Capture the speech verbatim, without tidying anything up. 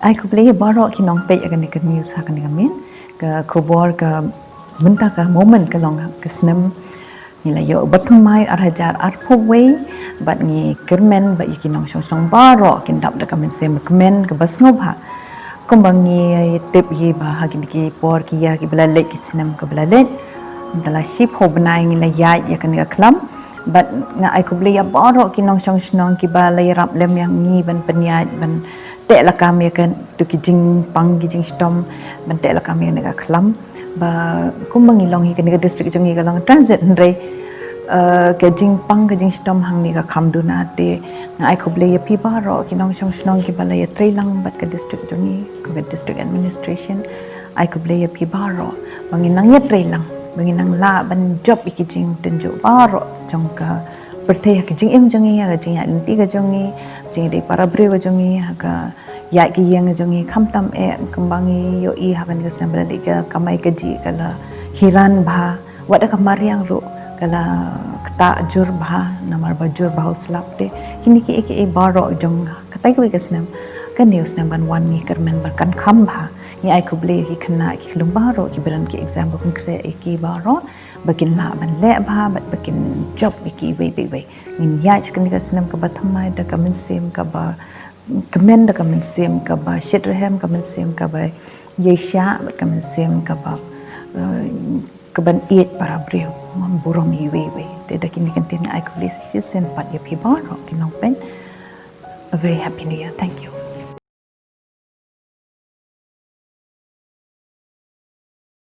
Ai khublei baroh ki nongpeit ïa kane ka news ha kane ka miet. Ka khubor ka mynta ka moment ka long ka snem ngi la ïoh ba thymmai ar hajar arphew wei bad ngi kyrmen ba ïa ki nongshong shnong baroh kin dap da ka mynsiem kmen kaba sngewbha. Kumba ngi tip hi ba ha kine ki por ki ïa kiba la leit ki snem kaba la leit. Da la shiphew bnai ngi la ïaid ïa kane ka khlam. Bad nga ai khublei ïa baroh ki nongshong shnong kiba la ïarap lem ïa ngi ban pynïaid ban teh lakam ïa ka tu ki jingpang ki jingshitom ban teh lakam ïa kane ka khlam. Ba kumba ngi long hi kane ka district jong ngi ka long transit hynrei ka jingpang ka jingshitom hangne ka kham duna te nga ai khublei ïa phi baroh ki nongshong shnong kiba la ïatreilang bad ka district jong ngi ka district administration. Ai khublei ïa phi baroh ba ngin nang ïatreilang ba ngin nang lah ban jop ïa ki jingtynjuh baroh jong ka pyrthei ha ka jingim jong ngi ha ka jingïaid lynti ka jong ngi jingïadei para briew ka jong ngi ha ka ïaid ka ïing ka jong ngi khamtam eh kumba ngi ïohi ha kane ka snem ba la dei ka kamai kajih ka la hiran bha wat da ka mariang ruh ka la ktah jur bha namar ba jur bha u slap te kine kiei kiei baroh jong katai kawei ka snem kane u snem ban wan ngi kyrmen ba kan kham bha. Ngi ai khublei ïa ki khynnah ki khyllung baroh kiba don ki exam ba pynkhreh ïa ki baroh ba kin lah ban leh bha bad ba kin jop ïa kiwei kiwei. Ngin ïaid sha kane ka snem kaba thymmai da ka mynsiem kaba kmen da ka mynsiem kaba shitrhem ka mynsiem kaba ïaishah bad ka mynsiem kaba kaban ïeit para briew man burom iwei iwei. Te da kine ki ktien ai khublei sa shisien pat ïa phi baroh ki nongpeit. A very happy new year. Thank you.